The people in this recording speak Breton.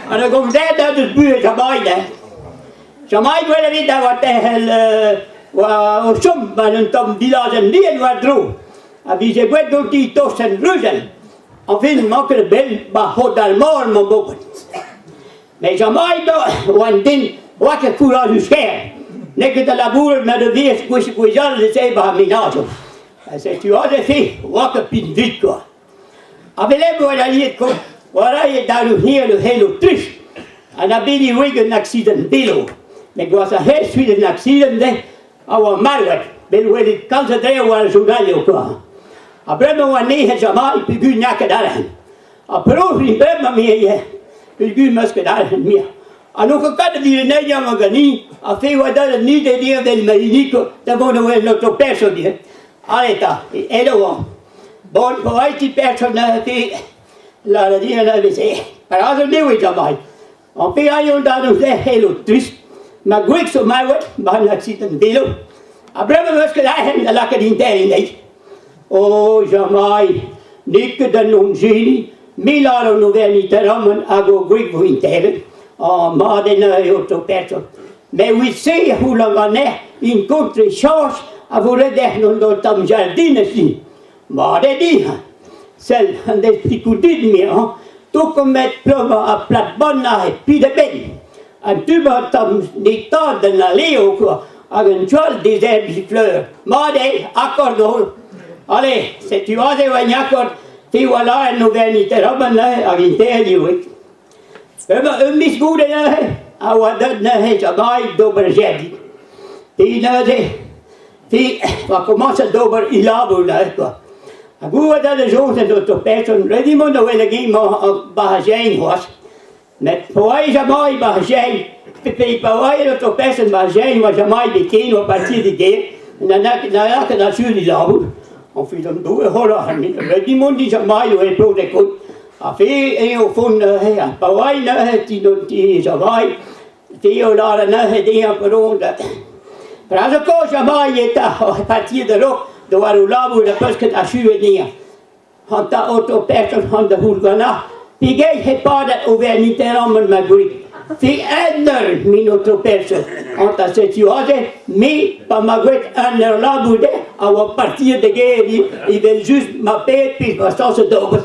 Ha da gomz aet deus buhez Jamaï, hein. Jamaï gwell evit da oa tec'hel oa o chom 'ba un tamm vilajenn bihan war-dro. Ha vije gwet ganti tosenn Brusel. Enfin, 'mañ ket bell 'ba c'hod ar mor 'mañ boket. Met Jamaï oa un den oa ket kourajus-kaer. N'eo ket da labourat met da vez gwezhall e 'ba ar menajoù. Setu aze fe oa ket pinvik kwa. Ha beleg oa aliet ko oa raet daoù hir ur c'heloù trist ha na bet ivez un aksident velo. Met gwazh a c'hell suit un aksident dezhe a oa marvet bet welet kalz a dreoù war ar journalioù kwa. Ha bremañ oa nec'het Jamai peogwir n'a ket arc'hant. Ha penaos vin bremañ me ivez peogwir 'meus ket arc'hant mia. Ha n'on ket kat evit anezhañ amañ ganin ha fe oa deuet ni da dir vel ma hini da vont da welet an oto person ivez. Ale 'ta, aet e oan. Bon, po aet person neuze lâret din neuze Perak zo nevet jamai. An pe aio da noz elo trist. Ma gwreg zo marvet, ma an accident velo. Ha bremañ 'meus ket arc'hant da lakaat intern anezhi. Oh, jamai, n'eo ket an onjeni, me lâr an overni interamant hag o gwreg vo interet. Ah, mat eo neuze oto person. Met evit se e c'houlan ganec'h int kontre chañs a vo ret dec'h dont d'an tamm jardinez din. Mat eo din. Sell, an deiz dit me hañ, tokomet plomañ ha plat-bann aze pid-a-benn. An tu-mañ tamm netaat d'an aleo kwa, hag an tu all dezebriñ fleur. Mat eo, akord holl. Allez, setu aze oa un akord, te oa lâret n'ober interamant neuze hag interet ivez. Emañ un miz goude neuze a oa deuet neuze Jamaï d'ober jardin. Te neuze, te oa komañset d'ober e labour neuze kwa. Ha goude da soñj en doa person, ret eo mont da welet emañ 'ba ar jein c'hoazh. Met pa oa Jamaï 'ba ar jein, pe pa oa aet an person 'ba ar jein oa Jamaï bet ken oa partiet e gêr, na lakaet asur e labour. Enfin, an Doue holl ret eo mont di Jamaï oa e plode kout. Ha fe eo font neuze, ha pa oa neuze ti ti Jamaï, te eo lâret neuze dezhañ penaos da... Ra zo kozh Jamaï eta, oc'h partiet a-raok da war o labour da peus ket achuet dezhañ. Hanta oto person han da c'houl ganac'h, pegeit he padet o vezañ interamant ma gwreg. Fe un eur, min oto person. Hanta setu aze, me, pa ma gwet un eur labour dezhañ, a oa partiet da gêr evel-just ma ped pezh ma sañset d'ober.